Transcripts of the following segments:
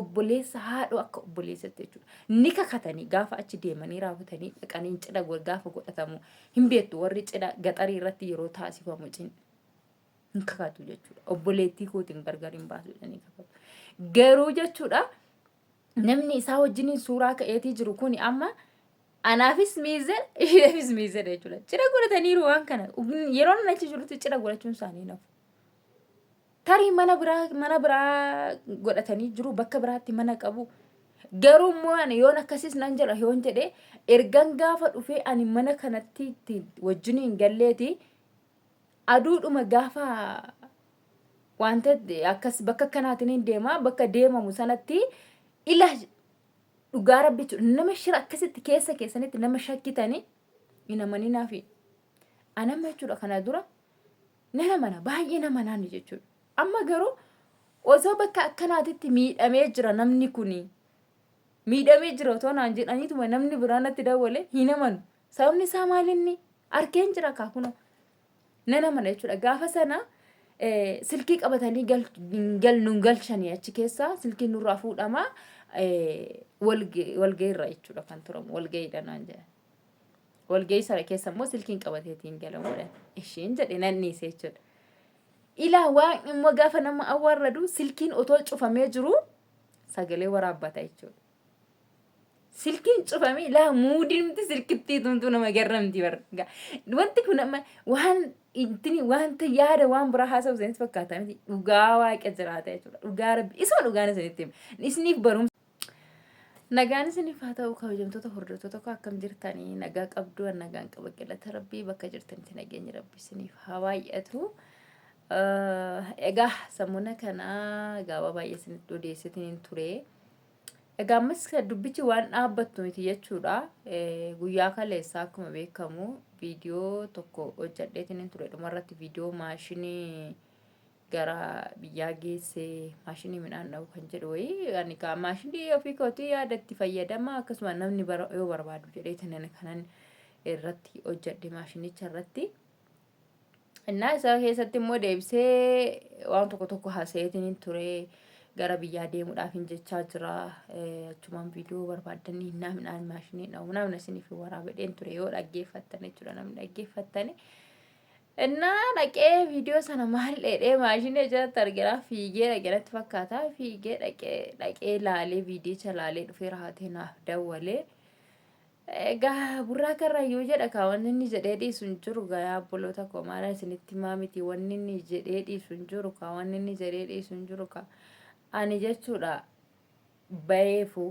Obboleessa haadhoo akka obboleessatti jechuudha. Ni kakatanii gaafa achi deemanii raawwatanii dhaqanii cidha gaafa godhatamu hin beektu warri cidha gaxarii irratti yeroo taasifamu cin hin kakatu jechuudha. Obboleettii kootiin gargar hin baasu jedhanii kakatu. Garuu jechuudha namni isaa wajjiniin suuraa ka'eetii jiru kuni amma anaafis miizeedha isheefis miizeedha jechuudha. Cidha godhataniiru waan kana yeroo inni achi jirutti cidha godhachuun isaanii nafu. Tarii mana biraa mana biraa godhatanii jiru bakka biraatti mana qabu. Garuu immoo ani yoon akkasis nan jedha yoon jedhe ergan gaafa dhufee ani mana kanatti itti wajjiniin galleeti aduudhuma gaafa wanta akkas bakka akkanaatiin hin deema bakka deemamu sanatti ila dhugaa rabbi jechuudha nama shira akkasitti keessa keessanitti nama shakkitanii hin amaninaafi anamma jechuudha kana dura nan amana baay'ee nama naani jechuudha amma garuu osoo bakka akkanaatitti miidhamee jira namni kuni miidhamee jira otoo naan jedhaniituma namni biraa natti dawwale hin amanu sababni isaa maalinni arkeen jira kaakunoo nan amana jechuudha. Gaafa sana silkii qabatanii nun galchanii achi keessaa silkiin nurraa fuudhama walga'iirra jechuudha kan turamu walga'iidha naan jedhan. Walga'ii sana keessa immoo silkiin qabateetiin galamuudha. Ishiin jedhe nan dhiise jechuudha. Ilaa waan immoo gaafa nama awwaarradu silkiin otoo cufamee jiru sagalee waraabbata jechuudha. Silkiin cufamee laa muudiin silkittii tuntuu nama garramti bar. Wanti kun amma waan ittiin wanta yaada waan biraa haasa'u isinitti fakkaata miti. Dhugaa waaqa jiraata jechuudha. Dhugaa rabbi isuma dhugaan isinitti hima. Isiniif barumsa. Nagaan isiniif haa ta'u kabajamtoota hordoftoota koo akkam jirtanii nagaa qabdu an nagaan qaba galata rabbii bakka jirtanitti nageenyi rabbi isiniif haa baay'atu. Egaa sammuna kana gaabaa baay'ee isinitti odeessitiin ture. Egaa ammas dubbichi waan dhaabbattu miti jechuudha. Guyyaa kaleessaa akkuma beekamu viidiyoo tokko hojjedheetiin ture dhumarratti viidiyoo maashinii gara biyyaa geessee maashinii midhaan dha'u kan jedhu wayii ani kaa maashinii ofii kootii yaada itti fayyadama akkasuma namni yoo barbaadu jedheetiin ani kanan irratti hojjedhe maashinicha irratti. Innaa isa keessatti immoo deebisee waan tokko tokko haasa'eetiin ture gara biyyaa deemuudhaaf hin jechaa jira. Achumaan viidiyoo barbaaddanii innaa midhaan maashinii dha'u namni isiniif waraabedheen ture yoo dhaggeeffattan jechuudha namni dhaggeeffattani. Innaa dhaqee viidiyoo sana maal dheedhee maashinii jalatti argina fiigee dhaqee natti fakkaata fiigee dhaqee dhaqee laalee viidiyicha laalee dhufee rahatee naaf dawwalee. Egaa Burraa Karrayyuu jedha kaa wanni inni jedhee dhiisu hin jiru gaa yaa obboloota koo maala isinitti himaa miti wanni inni jedhee dhiisu hin jiru kaa wanni inni jedhee dhiisu hin jiru kaa ani jechuudha bayeefu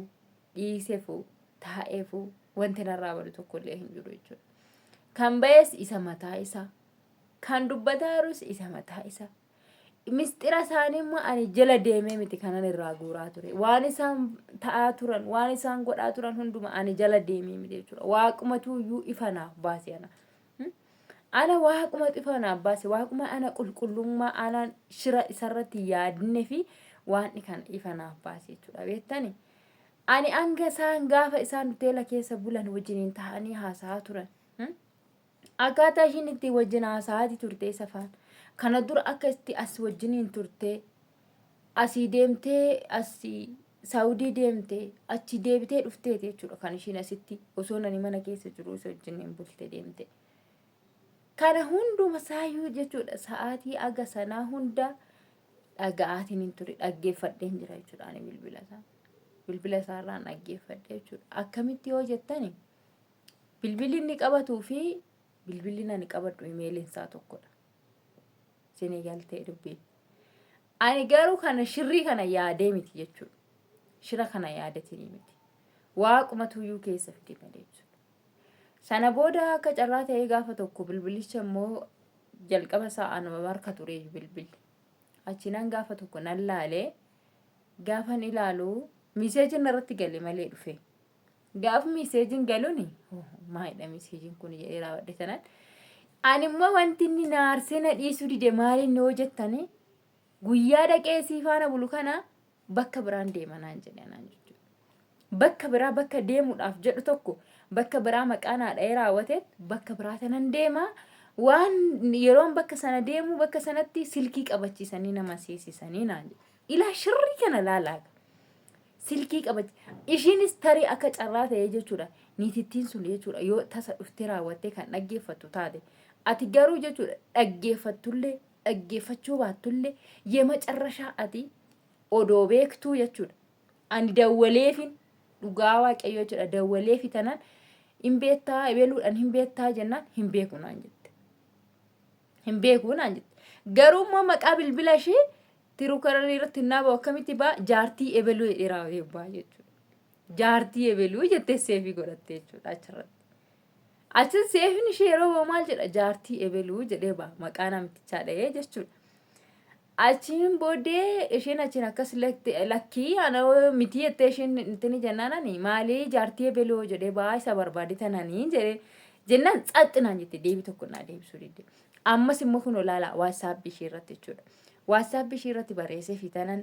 dhiisefu taa'eefu wanti narraa badu tokko illee hin jiru jechuudha. Kan bayees isa mataa isaa kan dubbataa jirus isa mataa isaa. Misxira isaanii immoo ani jala deemee miti kanan irraa guuraa ture. Waan isaan ta'aa turan, waan isaan godhaa turan hunduma ani jala deemee miti jechuudha. Waaqumatu iyyuu ifa naaf baase ana. Ana waaqumatu ifa naaf baase. Waaquma ana qulqullummaa ana shira isarratti yaadne fi waan kan ifa naaf baase jechuudha. Beektani? Ani hanga isaan gaafa isaan hoteela keessa bulan wajjiniin ta'anii haasa'aa turan. Akkaataa ishiin itti wajjin haasa'aati turte isa faana. Kana dura akka itti as wajjiniin turte asii deemtee asii Saawudii deemte achi deebitee dhufteeti jechuudha kan ishiin asitti osoo nani mana keessa jiru isa wajjiniin bulte deemte. Kana hunduma saayyuu jechuudha sa'aatii aga sanaa hunda dhaga'aatiin hin ture dhaggeeffadheen jira jechuudha ani bilbila isaa. Bilbila isaarraan dhaggeeffadhe jechuudha. Akkamitti yoo jettani Bilbilli inni qabatuu fi bilbilli ani qabadhu imeeliin isaa tokkodha. Isinii galtee dubbiin. Ani garuu kana shirrii kana yaadee miti jechuudha. Shira kana yaadetinii miti. Waaqumatu iyyuu keessa fide malee jechuudha. Sana booda akka carraa ta'ee gaafa tokko bilbilicha immoo jalqaba isaa anuma harka ture bilbilli. Achiinaan gaafa tokko nan laalee gaafan ilaalu miseejiin irratti gale malee dhufe. Gaaf miseejiin galuun maalidha miseejiin kun jedhee raawwadhe sanaan. Ani immoo wanti inni na aarsee na dhiisuu dide maaliin yoo jettani guyyaa dhaqee sii faana bulu kana bakka biraan deema naan jedhe naan jechuudha. Bakka biraa bakka deemuudhaaf jedhu tokko bakka biraa maqaa naa dha'ee raawwate bakka biraa sanan deema. Waan yeroon bakka sana deemu bakka sanatti silkii qabachiisanii nama seesisanii naan jedhe. Ilaa shirrii kana laalaa. Silkii qabachi. Ishiinis tarii akka carraa ta'ee jechuudha. Niitittiin sun jechuudha yoo tasa dhuftee raawwattee kan dhaggeeffattu taate. Ati garuu jechuudha dhaggeeffattullee dhaggeeffachuu baattullee yemacarrashaa ati odoo beektuu jechuudha. Ani dawwaleefin dhugaa waaqayyoo jechuudha dawwaleefi tanaan hin beektaa ebeluudhaan hin beektaa jennaan hin beeku naan jette. Hin beeku naan jette. Garuu immoo maqaa bilbila ishee Tirukaran irratti naa ba'u akkamitti ba'a jaartii ebeluu jedhee raawwatee ba'a jechuudha. Jaartii ebeluu jettee seefii godhatte jechuudha achirratti. Achi seefiin ishee yeroo ba'u maal jedha jaartii ebeluu jedhee ba'a maqaa namtichaa dha'ee jechuudha. Achiin booddee isheen achiin akkas lakkii ana miti jettee isheen intini jennaan ani maalii jaartii ebeluu jedhee ba'aa isa barbaade tananii jedhee jennaan tsaxxi naan jette deebii tokko naa deebisuu didde. Ammas immoo kun olaala waatsaappii ishee irratti jechuudha. Waatsaappii ishee irratti barreessee fitanan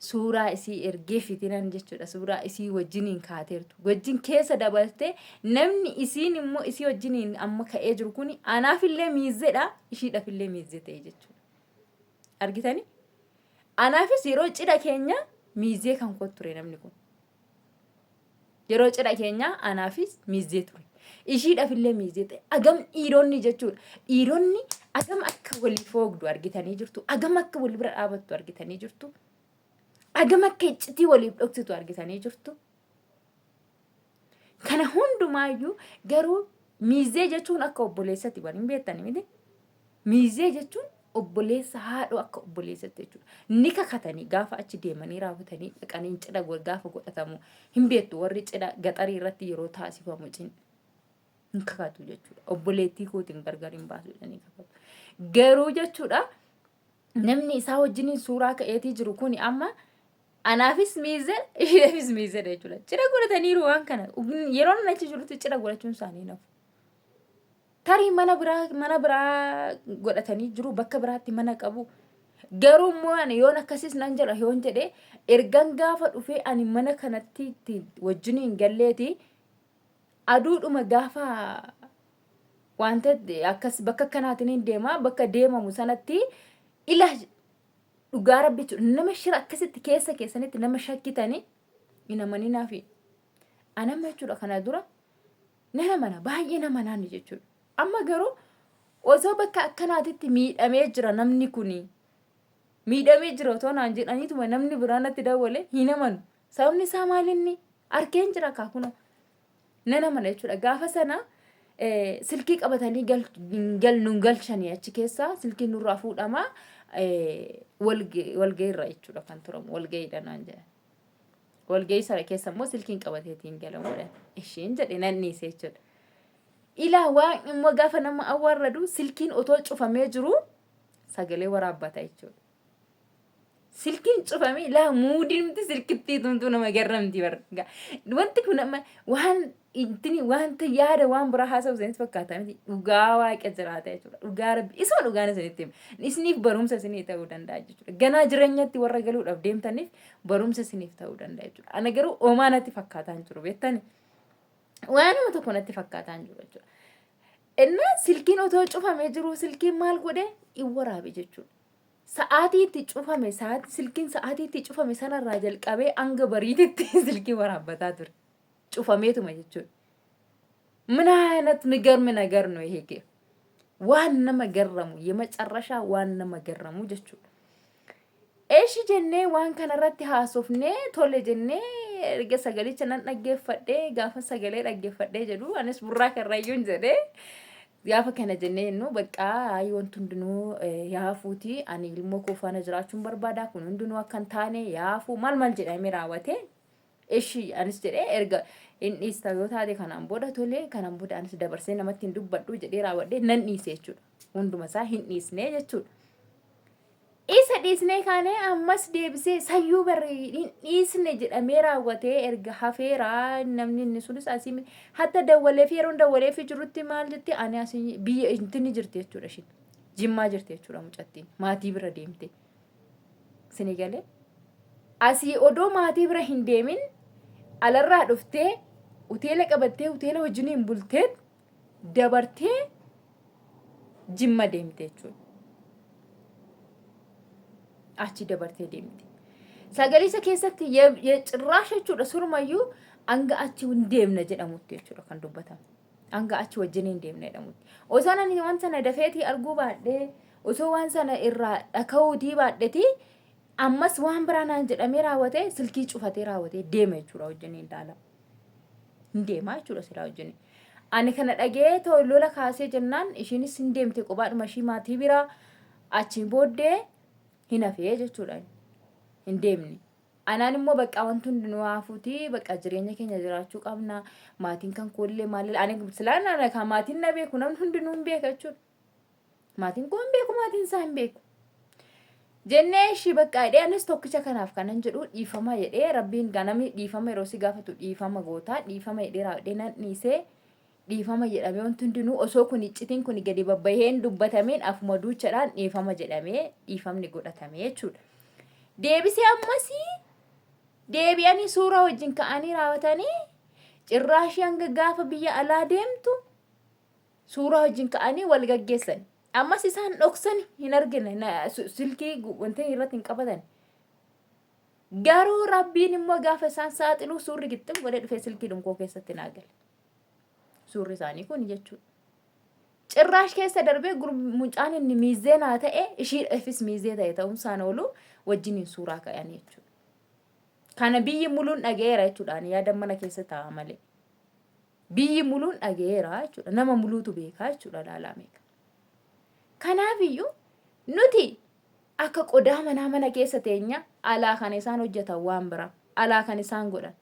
suuraa isii ergee fitinan jechuudha. Suuraa isii wajjiniin kaateertu. Wajjin keessa dabaltee namni isiin immoo isii wajjiniin amma ka'ee jiru kun anaafillee miizeedha ishiidhaafillee miizee ta'e jechuudha. Argitanii? Anaafis yeroo cidha keenya miizee kan koo ture namni kun. Yeroo cidha keenya anaafis miizee ture. Ishiidhaaf illee miizee ta'e. Agam dhiironni jechuudha. Dhiironni agam akka waliif foogdu argitanii jirtu. Agam akka wal bira dhaabattu argitanii jirtu. Agam akka iccitii waliif dhoksitu argitanii jirtu. Kana hundumaayyuu garuu miizee jechuun akka obboleessatti waan hin beektani miti. Miizee jechuun obboleessa haadhoo akka obboleessatti jechuudha. Ni kakatanii gaafa achi deemanii raawwatanii dhaqanii cidha gaafa godhatamu hin beektu warri cidha gaxarii irratti yeroo taasifamu cin hin kakatu jechuudha. Obboleettii kootiin gargar hin baasu jedhanii kakatu. Garuu jechuudha namni isaa wajjiniin suuraa ka'eetii jiru kuni amma anaafis miizee isheefis miizeedha jechuudha. Cidha godhataniiru waan kana yeroo inni achi jirutti cidha godhachuun isaanii nafu. Tarii mana biraa mana biraa godhatanii jiru bakka biraatti mana qabu. Garuu immoo ani yoon akkasis nan jedha yoon jedhe ergan gaafa dhufee ani mana kanatti itti wajjiniin galleeti aduudhuma gaafa wanta akkas bakka akkanaatiin hin deema bakka deemamu sanatti ila dhugaa rabbi jechuudha nama shira akkasitti keessa keessanitti nama shakkitanii hin amaninaafi. Anamma jechuudha kana dura nan amana baay'ee nama naanni jechuudha. Amma garuu osoo bakka akkanaatitti miidhamee jira namni kuni miidhamee jira otoo naan jedhaniituma namni biraa natti dawwale hin amanu. Sababni isaa maalinni arkeen jira kaakuna nan amana jechuudha. Gaafa sana silkii qabatanii gal nun galchanii achi keessaa silkiin nurraa fuudhama walgahiirra jechuudha kan turamu walgahiidha naan jedhan. Walgahii sana keessa immoo silkiin qabateetiin galamuudha. Ishiin jedhe nan dhiise jechuudha. Ilaa waan immoo gaafa nama awwaarradu silkiin otoo cufamee jiru sagalee waraabbata jechuudha. Silkiin cufamee ilaa muudiin miti silkittii tumtuu nama garramti bar. Wanti kun amma waan Intini wanta yaada waan biraa haasa'u isinitti fakkaata miti. Dhugaa waaqa jiraata jechuudha. Dhugaa rabbi isuma dhugaan isinitti hima. Isiniif barumsa isinii ta'uu danda'a jechuudha. Ganaa jireenyatti warra galuudhaaf deemtaniif barumsa isiniif ta'uu danda'a jechuudha. Ana garuu oomaa natti fakkaataa hin jiru beektani. Waanuma tokko natti fakkaataa hin jiru jechuudha. Innaa silkiin otoo cufamee jiru silkiin maal godhe hin waraabe jechuudha. Sa'aatii itti cufame silkiin sa'aatii itti cufame sanarraa jalqabee hanga bariititti silkii waraabbataa ture. Cufameetuma jechuudha. ምን አይነት የሚገርም ነገር ነው ይሄ ግን waan nama garramu የመጨረሻ waan nama garramu jechuudha. Eeshi jennee waan kanarratti haasofnee tole jennee erga sagalicha nan dhaggeeffadhee gaafa sagalee dhaggeeffadhee jedhu anis burraa karrayyuun jedhee gaafa kana jennee jennu bakka ayi wanti hundinuu yaafuuti ani ilmoo koo faana jiraachuun barbaada kun hundinuu akka hin taane yaafuu maal maal jedhamee raawwate Eshi anis jedhee erga hin dhiista yoo taate kanaan booda tolee kanaan booda anis dabarsee namatti hin dubbadhu jedhee raawwadhee nan dhiise jechuudha. Hunduma isaa hin dhiisnee jechuudha. Isa dhiisnee kaanee ammas deebisee sayyuu barri hin dhiisne jedhamee raawwatee erga hafeera namni inni sunis asii miti. Hatta dawwaleefi yeroon dawwaleefi jirutti maal jetti ani asii biyya intini jirti jechuudha ishiin. Jimmaa jirti jechuudha mucattiin maatii bira deemte. Sini galee. Asii odoo maatii bira hin deemin alarraa dhuftee hoteela qabattee hoteela wajjiniin bultee dabartee Jimma deemte jechuudha. Achi dabartee deemte. Sagalicha keessatti cirraash jechuudha surumayyuu hanga achi hin deemna jedhamutti jechuudha kan dubbatamu. Hanga achi wajjin hin deemna jedhamutti. Osoo ani waan sana dafeetii arguu baadhee osoo waan sana irraa dhaka'uutii baadhetii ammas waan biraa naan jedhamee raawwatee silkii cufatee raawwatee deema jechuudha wajjin hin ilaala. Hin deemaa jechuudha silaa wajjin. Ani kana dhagee too lola kaasee jennaan ishiinis hin deemte kophaadhuma ishii maatii biraa achiin booddee hin hafee jechuudha. Hin deemne. Anaan immoo bakka wanti hundi nu haafuuti bakka jireenya keenya jiraachuu qabna maatiin kan koollee maallee ani silaan ana kan maatiin na beeku namni hundinuu hin beeka jechuudha. Maatiin koo hin beeku maatiin isaa hin beeku. Jennee ishii bakka jedhee anis tokkicha kanaaf kanan jedhu dhiifama jedhee rabbiin ganamni dhiifama yeroo si gaafatu dhiifama gootaa dhiifama jedhee raawwadhee nan dhiisee dhiifama jedhamee wanti hundinuu osoo kun iccitiin kun gadi babbahee hin dubbatamiin afuma duuchadhaan dhiifama jedhamee dhiifamni godhatame jechuudha. Deebisee ammasii deebi'anii suuraa wajjin ka'anii raawwatanii cirraashii hanga gaafa biyya alaa deemtu suuraa wajjin ka'anii wal gaggeessan. Ammas isaan dhoksan hin argine silkii wanta irratti hin qabatan. Garuu rabbiin immoo gaafa isaan saaxiluu suurri gixxim godhee dhufee silkii dhunkoo keessatti naa gale. Suurri isaanii kun jechuudha. Cirraash keessa darbee mucaan inni miizee naa ta'e ishiidhaafis miizee ta'e ta'uunsaan oolu wajjiniin suuraa ka'an jechuudha. Kana biyyi muluun dhaga'eera jechuudha. Ani yaada mana keessa taa'a malee. Biyyi muluun dhaga'eera jechuudha. Nama muluutu beekaa jechuudha laalaa meeqa. Kanaafiyyuu nuti akka qodaa manaa mana keessa teenya alaa kan isaan hojjetan waan biraa. Alaa kan isaan godhan.